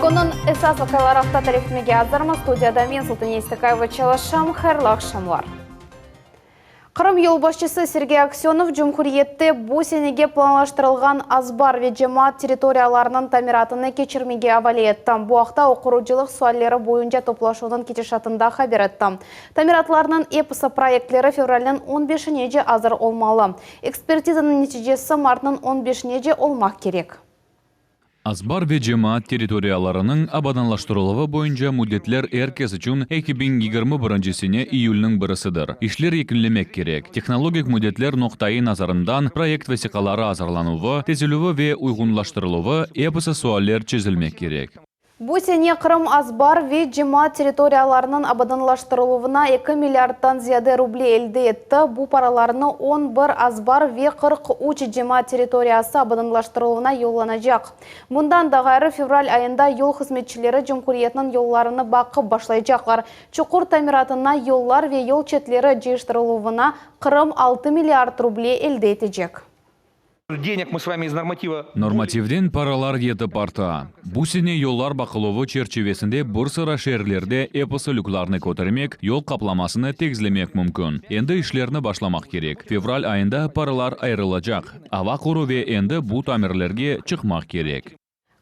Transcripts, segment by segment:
Künniñ esas vaqiaları aqta tarif etmege azırmız. Studiyada men, Sultaniye İstakayeva, çalışam. Hayırlı aqşamlar. Qırım yolbaşçısı Sergey Aksönov cumhuriyette bu senege planlaştırılğan azbar ve cemaat territoriyalarınıñ tamiratını keçirmege avale etti. Bu aqta o qurucılıq sualleri boyunca toplaşuvnıñ ketişatında haber etti. Tamiratlarnıñ episi proyektleri fevralniñ on beşinece azır olmalı. Ekspertizanıñ neticesi martnıñ on beşinece olmaq kerek. Azbar ve cemaat territoriyalarınıñ abadanlaştırıluvı boyunca müddetler er kes içün 2021 sene iyülniñ birisidir. İşler yekünlemek kerek. Tehnologik müddetler noqtaiy nazarından proyekt vesiqaları azırlanuvı, tezilüvi ve uyğunlaştırıluvı, episi sualler çezilmek kerek. Bu sene Qırım azbar ve cemaat territoriyalarınıñ abadanlaştırıluvına eki milliarddan ziyade ruble elde etti. Bu paralarnı 11 azbar ve 43 cemaat territoriyası abadanlaştırıluvına yollanacaq. Bundan da ğayrı, fevral ayında yol hızmetçileri cumhuriyetniñ yollarını baqıp başlaycaqlar. Çuqur tamiratına, yollar ve yol çetleri cıyıştırıluvına Qırım 6 milliard ruble elde etecek. Normativden paralar yetip arta. Bu sene yollar baqıluvı çerçivesinde bir sıra şeerlerde episi lüklarnı kötermek, yol qaplamasını tegizlemek mümkün. Endi işlerni başlamaq kerek. Fevral ayında paralar ayırılacaq. Ava quru ve endi bu tamirlerge çıqmaq kerek.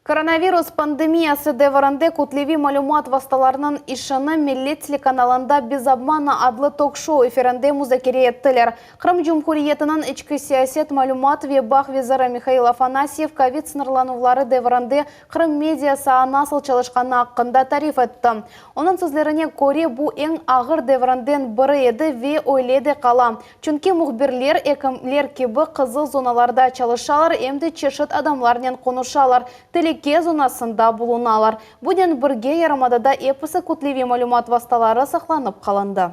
Koronavirus pandemiyası devrinde kütleviy malümat vastalarınıñ işini Millet telekanalında Bez obmana adlı tok-şou efirinde muzakere ettiler. Qırım Cumhuriyetiniñ içki siyaset, malümat ve bağ veziri Mihail Afanasyev kovid sıñırlanuvları devrinde Qırım media saa nasıl çalışqanı aqqında tarif etti. Onıñ sözlerine köre, bu eñ ağır devrinden biri edi ve öyle de qala. Çünki mühbirler, ekimler kibi qızıl zonalarda çalışalar, em de çeşit adamlarnen qonuşalar, telüke zonasında bulunalar. Bunen birge yarımadada episi kütleviy malümat vastaları saqlanıp qalındı.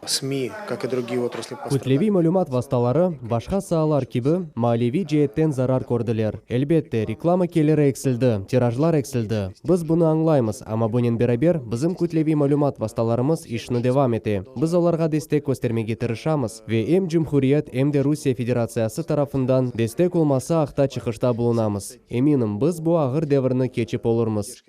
SMİ, kak i drugiye otrasli, Kütleviy malümat vastaları, başqa saalar kibi, maliyeviy ceetten zarar kördiler. Elbette, reklama keliri eksildi, tirajlar eksildi. Biz bunı añlaymız, amma bunen beraber bizim kütleviy malümat vastalarımız işini devam ete. Biz olarğa destek köstermege tırışamız ve em cumhuriyet, em de Rusiye Federatsiyası tarafından destek olması aqta çıqışta bulunamız. Eminim, biz bu ağır devirni keçip olurmız.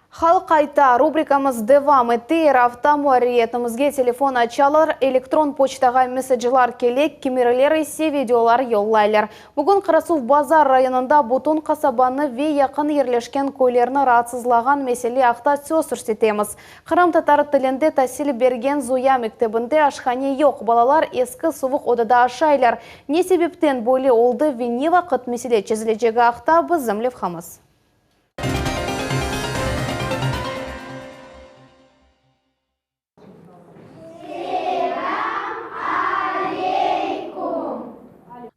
Halq ayta rubrikamız devam ete. Er afta muarririyetimizge telefon açalar, elektron poçtağa mesaclar kele, kimeriler ise videolar yollaylar. Bugün Qarasuvbazar rayonında bütün qasabanı ve yaqın yerleşken köylerni raatsızlağan mesele aqta söz yürsetemiz. Qırımtatar tilinde tasil bergen Zuya mektebinde aşhane yoq, balalar eski suvuq odada aşaylar. Ne sebepten böyle oldı ve ne vaqıt mesele çezilecegi aqta bizim levhamız. Selâm aleykum!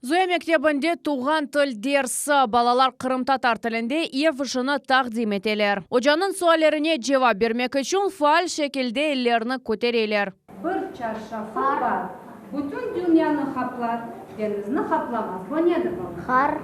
Zuya mektebinde tuvğan til dersi, balalar qırımtatar tilinde ev işini taqdim eteler. Ocanıñ suallerine cevap bermek içün faal şekilde ellerini kötereler. Bir çarşafı bar, bütün dünyanı qaplar, deñizni qaplamaz. Bu nedir, balalar? Qar.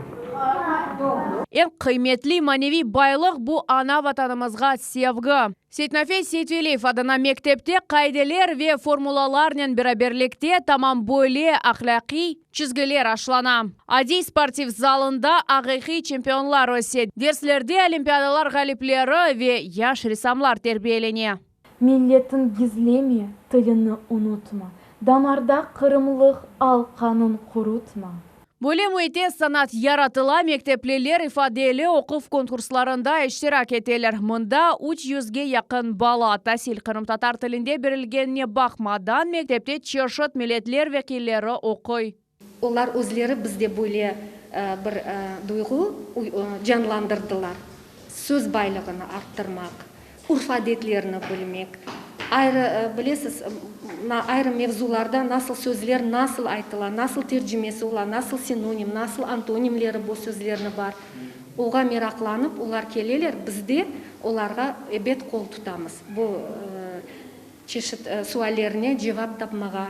Doğru. Eñ qıymetli maneviy baylıq bu ana Vatanımızğa sevgi. Seytnafe Seytveliyev adına mektepte qaideler ve formulalarnen beraberlikte tamam böyle ahlâqiy çizgiler aşlana. Adiy sportiv zalında aqiqiy çempionlar öse, derslerde olimpiadalar ğalipleri ve yaş ressamlar terbiyelene. Milletin gizleme, tilini unutma, Damarda qırımlıq al qanın qurutma. Böyle müitte sanat yaratıla, mektepliler ifadeli oquv konkurslarında iştirak eteler. Mında üç yüzge yaqın bala. Tasil qırımtatar tilinde berilgenine baqmadan, mektepte çeşit milletler vekilleri oquy. Olar özleri bizde böyle bir duyğu canlandırdılar, söz baylığını arttırmaq, urf-adetlerni bilmek, ayrı, bilesiz, ayrı mevzularda nasıl sözler nasıl aytıla, nasıl tercimesi ola, nasıl sinonim, nasıl antonimleri bu sözlerni bar. Oğa meraqlanıp olar keleler, biz de olarğa, ebet, qol tutamız. Bu Çeşit suallerine cevap tapmağa,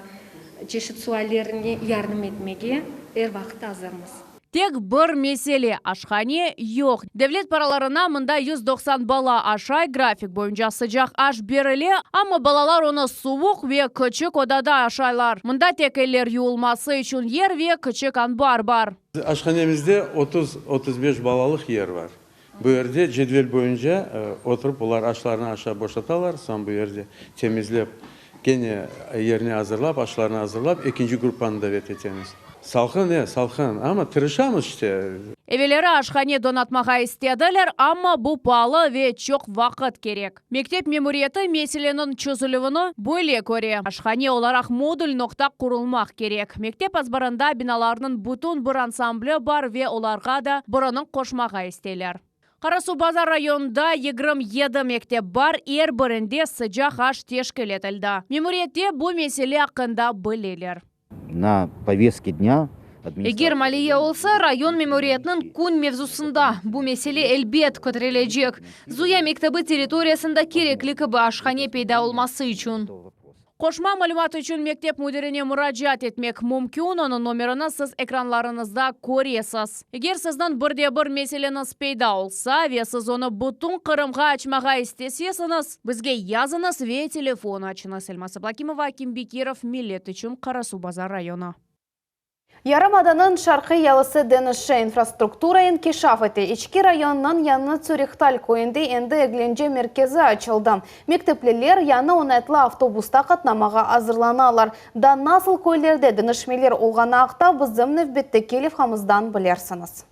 çeşit suallerine yardım etmege er vaqıt azırmız. Tek bir mesele, aşhane yoq. Devlet paralarına mında 190 bala aşay, grafik boyunca sıcaq aş berile, amma balalar onı suvuq ve küçük odada aşaylar. Mında tek eller yuvulması içün yer ve küçük anbar bar. Aşhanemizde otuz, 35 balalıq yer bar. Bu yerde cedvel boyunca oturıp olar aşlarını aşap boşatalar, soñ bu yerde temizlep, kene yerine azırlap, aşlarını azırlap, ekinci gruppanı davet etemiz. Salqın, e, salqın, amma tırışamız işte. Evelleri aşhane donatmağa istediler, amma bu paalı ve çoq vaqıt kerek. Mektep memuriyeti meseleniñ çezilüvini böyle köre, aşhane olaraq modul noqta qurulmaq kerek. Mektep azbarında binalarnıñ bütün bir ansambli bar ve olarğa da birini qoşmağa isteyler. Qarasuvbazar rayonında 27 mektep bar, er birinde sıcaq aş teşkil etildi. Memuriyette bu mesele aqqında bileler. Na povestke dnâ Eger maliye olsa, rayon memuriyetiniñ kün mevzusında bu mesele, elbet, köterilecek, Zuya mektebi territoriyasında kerekli kibi aşhane peyda olması içün. Qoşma malümat içün mektep müdirine muracaat etmek mümkün, onıñ nomerini siz ekranlarıñızda köresiz. Eger sizniñ bir de bir meseleñiz peyda olsa ve siz onı bütün Qırımğa açmağa istesesiñiz, bizge yazıñız ve telefon açıñız. Elmaz Ablâkimova, Akim Bekirov, Millet içün, Qarasuvbazar rayonı. Yarımadanıñ şarqiy yalısı deñişe, infrastruktura inkişaf ete. İçki rayonınıñ Yañı Tsürihtal köyünde endi eglence merkezi açıldı. Mektepliler yañı oñaytlı avtobusta qatnamağa azırlanalar. Daa nasıl köylerde deñişmeler olğanı aqta bizim nevbetteki levhamızdan bilersiñiz.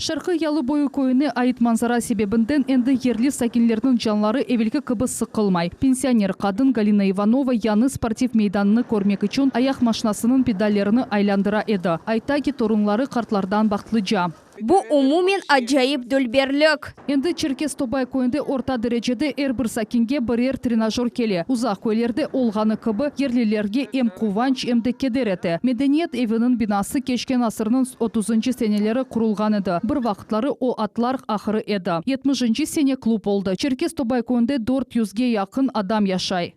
Şarqiy yalı boyu köyüne ait manzara sebebinden endi yerli sakinlerniñ canları evelki kibi sıqılmay. Pensioner qadın Galina İvanova yañı sportiv meydanını körmek içün ayaq maşinasınıñ pedallerini aylandıra edi. Ayta ki, torunları qartlardan bahtlıca. Bu umumen acayip dülberlik. Endi Çerkez Tobay köyünde orta derecede er bir sakinge birer trenajör kele. Uzaq köylerde olğanı kibi, yerlilerge em quvanç, em de keder ete. Medeniyet eviniñ binası keçken asırnıñ otuzıncı seneleri qurulğan edi. Bir vaqıtları o atlar ahırı edi. Yetmişinci sene klub oldı. Çerkez Tobay köyünde dört yüzge yaqın adam yaşay.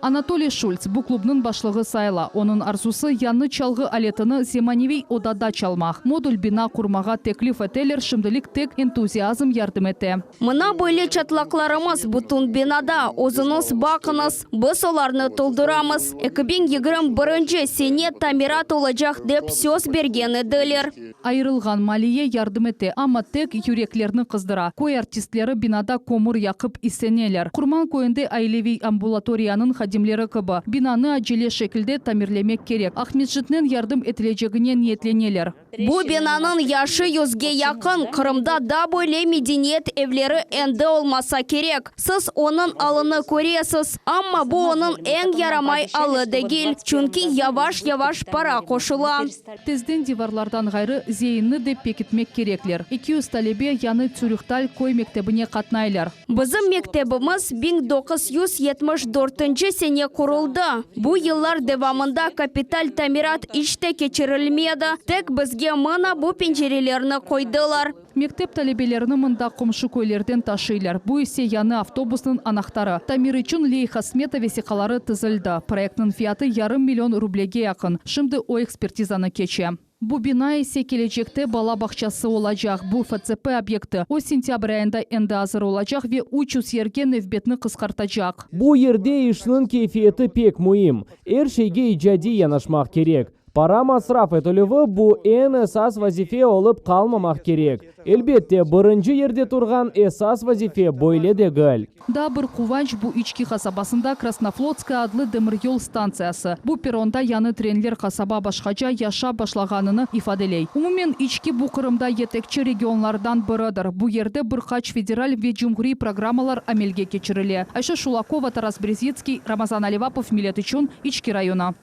Anatoliy Şults bu klubnıñ başlığı sayıla. Onıñ arzusı, yañı çalğı aletini zemaneviy odada çalmaq. Modul bina qurmağa teklif eteler, şimdilik tek entuziazm yardım ete. Mına böyle çatlaqlarımız bütün binada, özüñiz baqıñız, biz olarnı tolduramız. 2021 sene tamirat olacaq dep söz bergen ediler. Ayırılğan maliye yardım ete, amma tek yüreklerni qızdıra. Köy artistleri binada kömür yaqıp iseneler. Qurman köyünde aileviy ambulatoriyanıñ hadimleri kibi, binanı acele şekilde tamirlemek kerek. Aqmescitnen yardım etilecegine niyetleneler. Bu binanıñ yaşı yüzge yaqın, Qırımda da böyle medeniyet evleri endi olmasa kerek. Siz onıñ alını köresiz, amma bu onıñ eñ yaramay alı degil, çünki yavaş-yavaş para qoşula. Tezden divarlardan ğayrı zeinni de pekitmek kerekler. 200 talebe yañı Tsürihtal köy mektebine qatnaylar. Bizim mektebimiz 1974 dörtünci sene quruldı. Bu yıllar devamında kapital tamirat iç te keçirilmedi, tek bizge mına bu pencerelerni qoydılar. Mektep talebelerini mında qomşu köylerden taşıylar. Bu ise yañı avtobusnıñ anahtarı. Tamir içün leyha-smeta vesiqaları tizildi. Proyektniñ fiyatı yarım million rublege yaqın. Şimdi o ekspertizanı keçe. Bu bina ise kelecekte bala bağçası olacaq. Bu FCP obyekti. O sentâbr ayında endi azır olacaq ve 300 yerge nevbetni qısqartacaq. Bu yerde işniñ keyfiyeti pek müim. Er şeyge icadiy yanaşmaq kerek. Para masraf etilüvi bu eñ esas vazife olıp qalmamaq kerek. Elbette, birinci yerde turğan esas vazife böyle degil. Daa bir quvanç, bu İçki qasabasında Krasnoflotskaya adlı demiryol stantsiyası. Bu perronda yañı trenler qasaba başqaca yaşap başlağanını ifadeley. Umumen, İçki bu Qırımda yetekçi regionlardan biridir. Bu yerde bir qaç federal ve cumhuriy programmalar amelge keçirile. Ayşe Şulakova, Taras Berezitskiy, Ramazan Alivapov, Millet içün, İçki rayonı.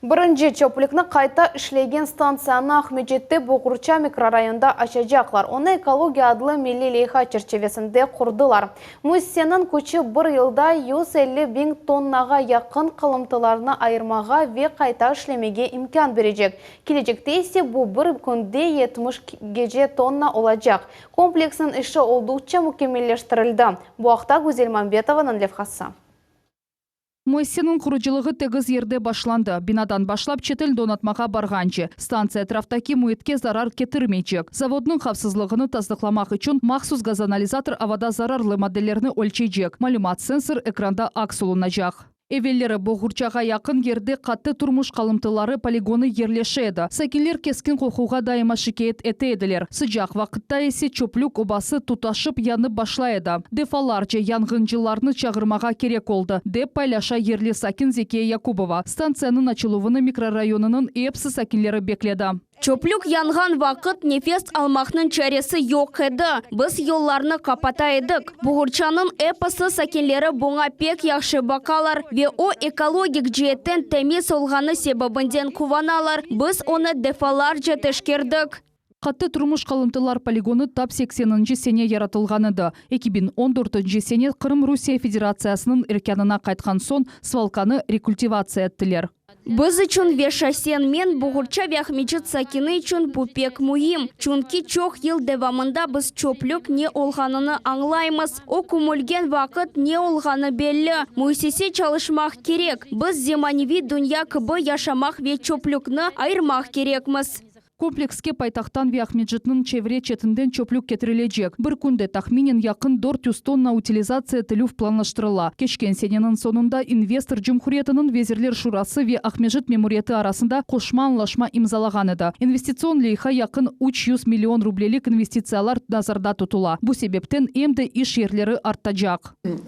Birinci çöplükni qayta işlegen stantsiyanı Aqmescitte Boğurça mikrorayonda açacaqlar. Onı Ekologiya adlı milliy leyha çerçivesinde qurdılar. Müessiseniñ küçü bir yılda 150 biñ tonnağa yaqın qalımtılarnı ayırmağa ve qayta işlemege imkân berecek. Kelecekte ise bu bir künde 70 gece tonna olacaq. Kompleksniñ işi olduqça mükemmelleştirildi. Bu aqta Güzel Mambetovanıñ levhası. Müessiseniñ qurucılığı tegiz yerde başlandı, binadan başlap çetel donatmağa barğance. Stantsiya etraftaki müitke zarar ketirmeycek. Zavodnıñ havfsızlığını tasdıqlamaq içün mahsus gazanalizator avada zararlı maddelerni ölçeycek, malümat sensor ekranda aks olunacaq. Evelleri Boğurçağa yaqın yerde qattı turmuş qalımtıları poligonı yerleşe edi. Sakinler keskin qoquğa daima şikâyet ete ediler. Sıcaq vaqıtta ise çöplük obası tutaşıp yanıp başlay edi. Defalarca yanğıncılarnı çağırmağa kerek oldı, dep paylaşa yerli sakin Zekiye Yakubova. Stantsiyanıñ açıluvını mikrorayonınıñ epsi sakinleri bekledi. Çöplük yanğan vaqıt nefes almaqnıñ çaresi yoq edi. Biz yollarnı qapata edik. Buğurçanıñ episi sakinleri buña pek yahşı baqalar ve o ekologik ceetten temiz olğanı sebebinden quvanalar. Biz onı defalarca teşkerdik. Qattı turmuş qalımtılar poligonı tap sekseninci sene yaratılğan edi. 2014 sene Qırım Rusiye Federatsiyasınıñ erkânına qaytqan soñ svalkanı rekultivatsiya ettiler. Biz içün ve şahsen men, Buğurça ve Aqmescit sakini içün bu pek müim, çünki çoq yıl devamında biz çöplük ne olğanını añlaymız, o kömülgen vaqıt ne olğanı belli, müessise çalışmaq kerek, biz zemaneviy dünya kibi yaşamaq ve çöplükni ayırmaq kerekmiz. Komplekske paytahttan ve Aqmescitniñ çevre çetinden çöplük ketirilecek. Bir künde tahminen yaqın 400 tonna utilizatsiya etilüv planlaştırıla. Keçken seneniñ soñunda investor cumhuriyetiniñ Vezirler Şurası ve Aqmescit memuriyeti arasında qoşma añlaşma imzalağan edi. İnvestitsion leyha yaqın 300 million rublelik investitsiyalar nazarda tutula. Bu sebepten em de iş yerleri artacaq.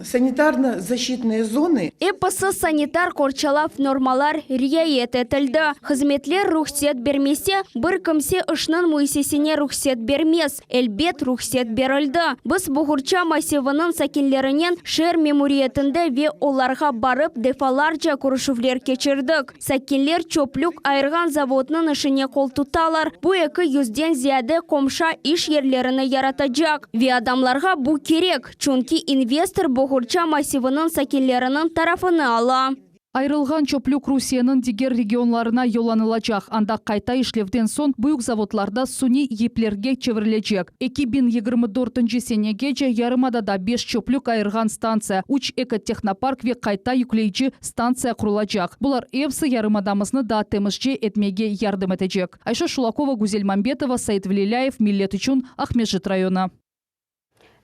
Sanitarno-zaşçitnıye zonı. Episi sanitar qorçalav normalar riayet etildi. Hızmetler ruhset bermese, bir kimse işniñ müessisesine ruhset bermez. Elbet, ruhset berildi. Biz Buğurça massiviniñ sakinlerinen şeer memuriyetinde ve olarğa barıp defalarca körüşüvler keçirdik. Sakinler çöplük ayırğan zavodnıñ işine qoltutalar, bu eki yüzden ziyade qomşa iş yerlerini yaratacaq. Ve adamlarğa bu kerek, çünki investor Boğurça massiviniñ sakinleriniñ tarafını ala. Ayırılğan çöplük Rusiyeniñ diger regionlarına yollanılacaq, anda qayta işlevden soñ büyük zavodlarda suniy yiplerge çevirilecek. 2024 senegece yarımadada beş çöplük ayırğan stantsiya, üç ekotehnopark ve qayta yükleyici stantsiya qurulacaq. Bular episi yarımadamıznı daa temizce etmege yardım etecek. Ayşe Şulakova, Güzel Mambetova, Said Velilâyev, Millet içün, Aqmescit rayonı.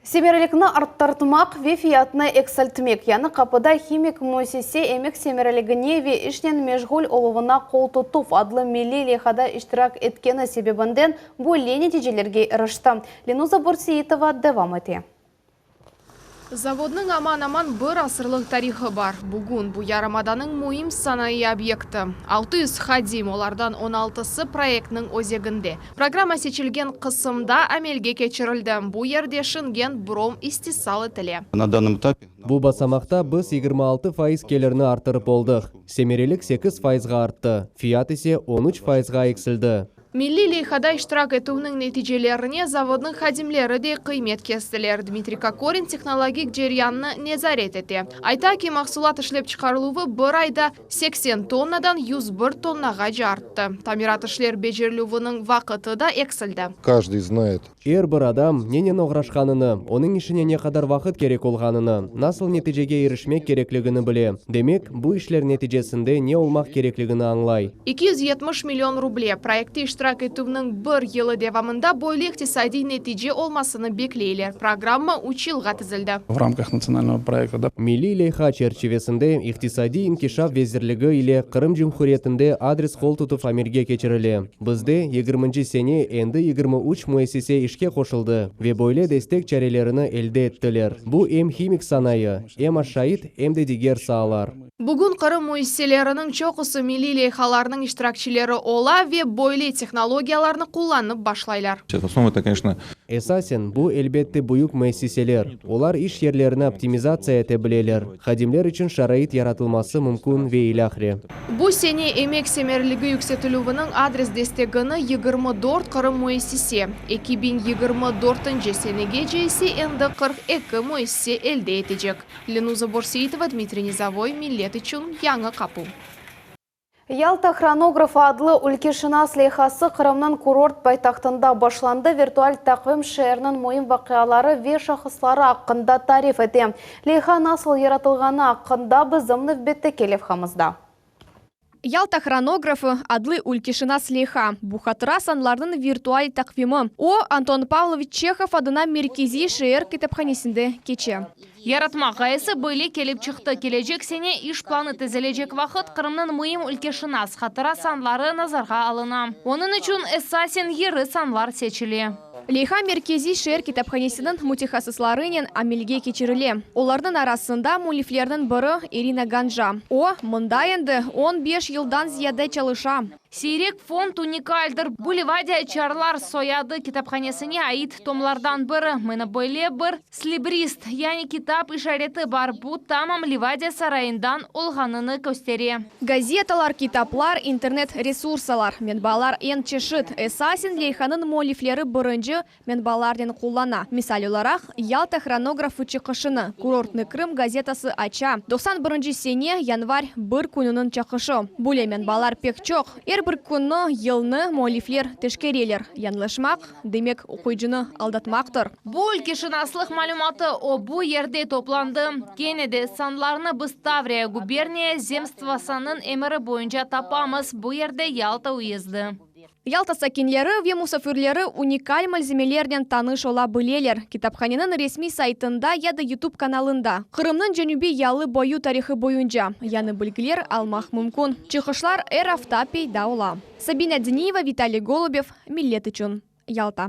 Semerelikni arttırtmaq ve fiyatnı eksiltmek, Yañı Qapıda himik müessise emek semereligine ve işnen meşğul oluvına qol tutuv adlı milliy leyhada iştirak etkeni sebebinden böyle neticelerge irişti. Lenuza Börseitova devam ete. Zavodnıñ aman-aman bir asırlıq tarihı bar. Bugün bu yarımadanıñ müim sanayı obyekti. 600 hadim, olardan on altısı proyektniñ özeginde. Programma seçilgen qısımda amelge keçirildi, bu yerde şingen brom istisal etile. Na dannom etapе Bu basamaqta biz 26% kelirni arttırıp oldıq, semerelik sekiz fayızğa arttı, fiyat ise 13 fayızğa eksildi. Milliy leyhada iştirak etüvniñ neticelerine zavodnıñ hadimleri de qıymet kestiler. Dmitriy Kokorin tehnologik ceryannı nezaret ete. Ayta ki, mahsulat işlep çıqarıluvı bir ayda 80 tonnadan 101 tonnağace arttı. Tamirat işler becerilüviniñ vaqıtı da eksildi. Каждый знает. Er bir adam nenen oğraşqanını, onıñ işine ne qadar vaqıt kerek olğanını, nasıl neticege irişmek kerekligini bile. Demek, bu işler neticesinde ne olmaq kerekligini añlay. 270 million ruble, proyektte iştirak etüvniñ bir yılı devamında böyle iqtisadiy netice olmasını bekleyler. Programma üç yılğa tizildi. V рамках национального проекта, да. Milliy leyha çerçivesinde İqtisadiy inkişaf vezirligi ile Qırım Cumhuriyetinde adres qol tutuv amelge keçirile. Bizde yigirminci sene endi 23 müessise işke qoşuldı ve böyle destek çarelerini elde ettiler. Bu em himik sanayı, em aşayt, em de diger saalar. Bugün Qırım müessiseleriniñ çoqusı milliy leyhalarnıñ iştirakçileri ola ve böyle tehnologiyalarnı qullanıp başlaylar. В основном это, конечно, Esasen, bu, elbette, büyük müessiseler. Olar iş yerlerini optimizatsiya ete bileler, hadimler içün şarait yaratılması mümkün ve ilâhre. Bu sene emek semereligi yüksetilüviniñ adres destegini 24 Qırım müessise, 2024 senegece ise endi 42 müessise elde etecek. Lenuza Borseitova, Dmitriy Nizovoy, Millet içün, Yañı Qapu. Yalta hronografı adlı ülkeşınas leyhası Qırımnıñ kurort paytahtında başlandı. Virtual taqvim şeerniñ müim vaqiaları ve şahısları aqqında tarif ete. Leyha nasıl yaratılğanı aqqında bizim nevbetteki levhamızda. Yalta hronografı adlı ülkeşınas leyha, bu hatıra sanlarnıñ virtual taqvimi. O, Anton Pavloviç Çehov adına merkeziy şeer kitaphanesinde keçe. Yaratmaq ğayesi böyle kelip çıqtı, kelecek sene iş planı tizilecek vaqıt Qırımnıñ müim ülkeşınas hatıra sanları nazarğa alına. Onıñ içün esasen yeri sanlar seçile. Leyha merkeziy şeer kitaphanesiniñ mütehassıslarınen amelge keçirile. Olarnıñ arasında müelliflerniñ biri İrina Ganca. O, mında endi on beş yıldan ziyade çalışa. Siyrek fond unikaldir. Bu Livadiya çarlar soyadı kitaphanesine ait tomlardan biri. Mına böyle bir Slibrist, yani kitap işareti bar, bu tamam Livadiya sarayından olğanını köstere. Gazetalar, kitaplar, internet resursalar, menbalar eñ çeşit. Esasen leyhanıñ müellifleri birinci menbalarnen qullana. Misal olaraq, Yalta hronografı çıqışını Kurortnıy Krım gazetası aça, 91 sene, yanvar, bir kününiñ çıqışı. Böyle menbalar pek çoq. Er bir künni, yılnı müellifler teşkereler. Yañlışmaq, demek, oquyıcını aldatmaqtır. Bu ülkeşınaslıq malümatı, o bu yerde toplandı. Kene de, sanlarnı biz Tavriya guberniya zemstvosınıñ emiri boyunca tapamız, bu yerde Yalta uyezdi. Yalta sakinleri ve musafirleri unikal malzemelernen tanış ola bileler, kitaphaneniñ resmiy saytında ya da YouTube kanalında Qırımnıñ cenübiy yalı boyu tarihı boyunca yañı bilgiler almaq mümkün. Çıqışlar er afta peyda ola. Sabina Diniyeva, Vitaliy Golubev, Millet içün, Yalta.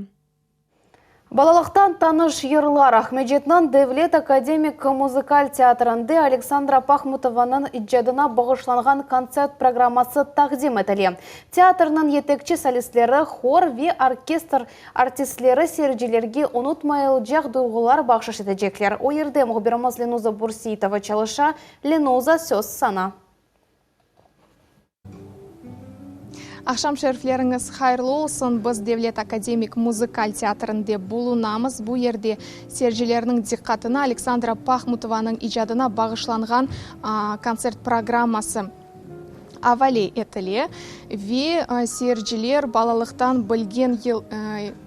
Balalıqtan tanış yırlar Aqmescitniñ devlet akademik muzıkal teatrinde Aleksandra Pahmutovanıñ icadına bağışlanğan kontsert programması taqdim etile. Teatrniñ yetekçi solistleri, hor ve orkestr artistleri seyircilerge unutmayılcaq duyğular bahşış etecekler. O yerde mühbirimiz Lenuza Bürseitova çalışa. Lenuza, söz saña. Aqşam şerifleriñiz hayırlı olsun! Biz Devlet akademik muzıkal teatrinde bulunamız. Bu yerde seyircilerniñ diqqatını Aleksandra Pahmutovanıñ icadına bağışlanğan kontsert programması avale etile ve seyirciler balalıqtan bilgen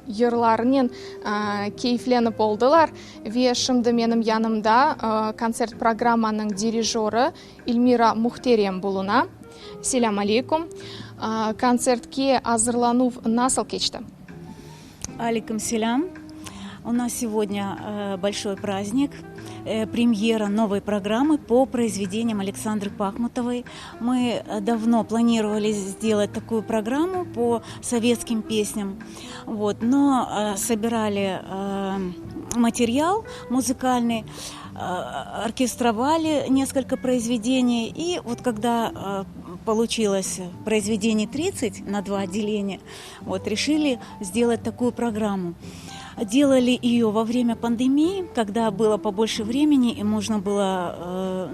yırlarınen keyflenip oldılar. Ve şimdi menim yanımda kontsert programmanıñ dirijörı İlmira Muhterem buluna. Selâm aleykum. Kontsertke azırlanuv nasıl keçti? Aleyküm selâm. U nas segodnâ bolşoy praznik, premyera novoy programmı po proizvedeniyam Aleksandrı Pahmutovой. Mı davno planirovali sdelat takuyu programmu po sovetskim pesnям, vot, no sobirali material muzıkalnıy. Orkestrovali neskolko proizvedeniy, i vot kogda poluçilos proizvedeniy tridtsat na dva otdeleniya, vot rešili sdelat takuyu programmu. Delali eyo vo vremya pandemii, kogda bylo pobolše vremeni i mojno bylo,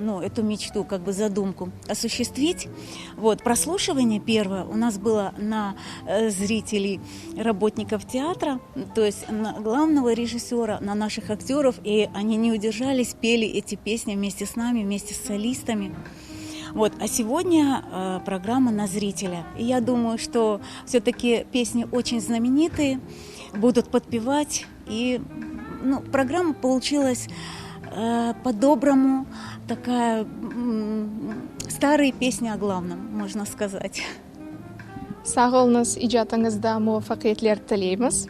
nu, etu meçtu, kak bı zadumku osushchestvit. Vot, proslushivaniye pervoye u nas bylo na zriteley rabotnikov teatra, to est na glavnogo rejissera, na naših akterov, i oni ne uderjались, peli eti pesni vmeste s nami, vmeste s solistami. Vot, a segodnâ programma na zritelâ. I ya dumayu, çto vse-taki pesni oçen znamenitye, budut podpevat, i, nu, programma poluçilas po-dobromu, takaya, starıye pesni o glavnom, mojno skazat. Sağ oluñız, icatıñızda muvafaqiyetler tileymiz.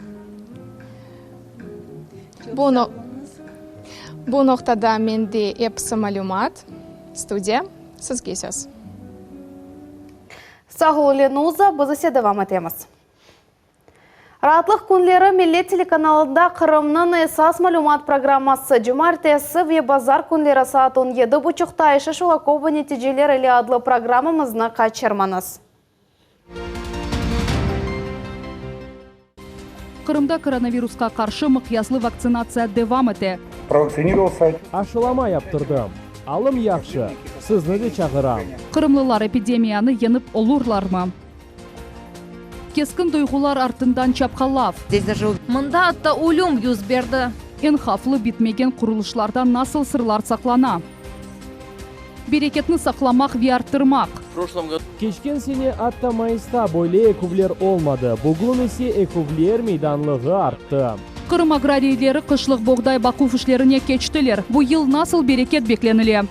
Bu noqtada mende episi malümat. Studiya, sizge söz. Sağ ol, Lenuza, biz ise devam etemiz. Raatlıq künleri Millet telekanalında Qırımnıñ esas malümat programması cumaertesi ve bazar künleri saat on yedi buçuqta Ayşe Şulakova neticeler ile adlı programmamıznı qaçırmañız. Qırımda koronavirusqa qarşı mıqyaslı vaktsinatsiya devam ete. Aşılama yaptırdım. Alım yahşı. Sizni de çağıram. Qırımlılar epidemiyanı yeñip olurlarmı? Keskin duyğular artından çapqalav. Mında atta ölüm yüz berdi. Eñ havflı bitmegen qurulışlarda nasıl sırlar saqlana? Bereketni saqlamaq ve arttırmaq. Keçken sene atta mayısta böyle eküvler olmadı, bugün ise eküvler meydanlığı arttı. Qırım agrariyleri qışlıq boğday baquv işlerine keçtiler. Bu yıl nasıl bereket beklenile?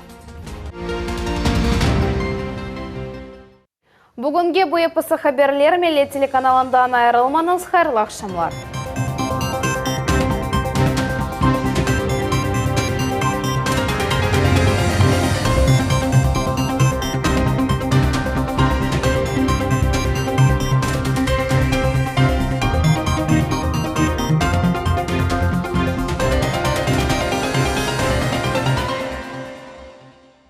Bugünge bu episi haberler, Millet telekanalından ayırılmañız, hayırlı aqşamlar.